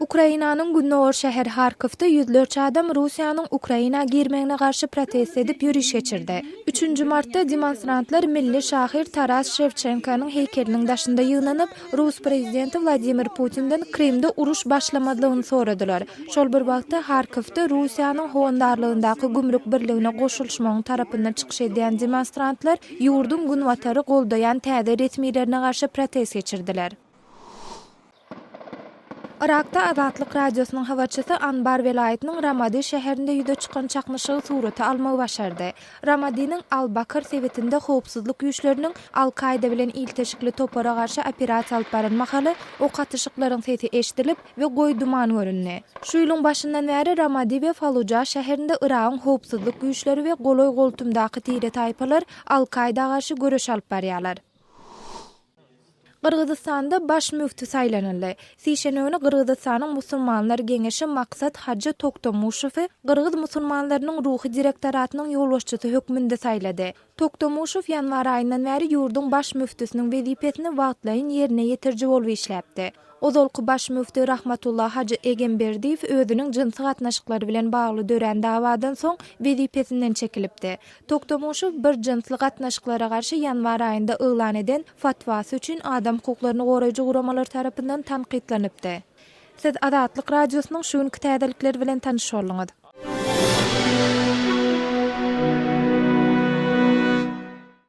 Ukrainanyň gündogar şäheri Harkowda ýüzlerçe adam Russiýanyň Ukraina girmegine garşy protest edip ýöriş geçirdi. Üçünji martda demonstrantlar milli şahyr Taras Şewçenkonyň heýkeliniň daşynda ýygnanyp, rus prezidenti Wladimir Putinden Krymda uruş başlamazlygyny soradylar. Şol bir wagtda Harkowda Russiýanyň howandarlygyndaky gümrük birligine goşulyşmagyň tarapynda çykyş edýän demonstrantlar ýurduň Günbatary goldaýan täze resmilerine garşy protest geçirdiler. Yrakda Azatlyk Radiosynyň habarçysy Anbar welaýatynyň Ramadi şäherinde ýüze çykan çaknyşygy surata almagy başardy. Ramadiniň Al-Bakr sebitinde howpsuzlyk güýçleriniň Al-Kaýda bilen ilteşikli topara garşy operasiýa alyp baran mahaly ok atyşyklaryň sesi eşidilip we goýy duman göründi. Şu ýylyň başyndan bäri Ramadi we Faluja şäherinde Yragyň howpsuzlyk güýçleri we golaý-goltumdaky tire-taýpalar Al-Kaýda garşy göreş alyp barýarlar. Gyrgyzystanda baş müfti saýlanyldy. Sişenbe güni Gyrgyzystanyň Musulmanlar geňeşi Maksat hajy Toktomuşowy Gyrgyz musulmanlarynyň ruhy direktoratynyň ýolbaşçysy hökmünde saýlady. Toktomuşow ýanwar aýyndan bäri ýurduň baş müftüsiniň wezipesini wagtlaýyn ýerine ýetiriji bolup işläpdi. Ozalky baş müfti Rahmatulla hajy Egemberdiýew özüniň jynsy gatnaşyklary bilen bagly dörän dawadan soň wezipesinden çekilipdi. Toktamuşow bir jynsly gatnaşyklara garşy ýanwar aýynda yglan eden fatwasy üçin adam hukuklaryny goraýjy guramalar tarapyndan tankytlanypdy. Siz Azatlyk Radiosynyň şu günki täzelikleri bilen tanyş bolduňyz.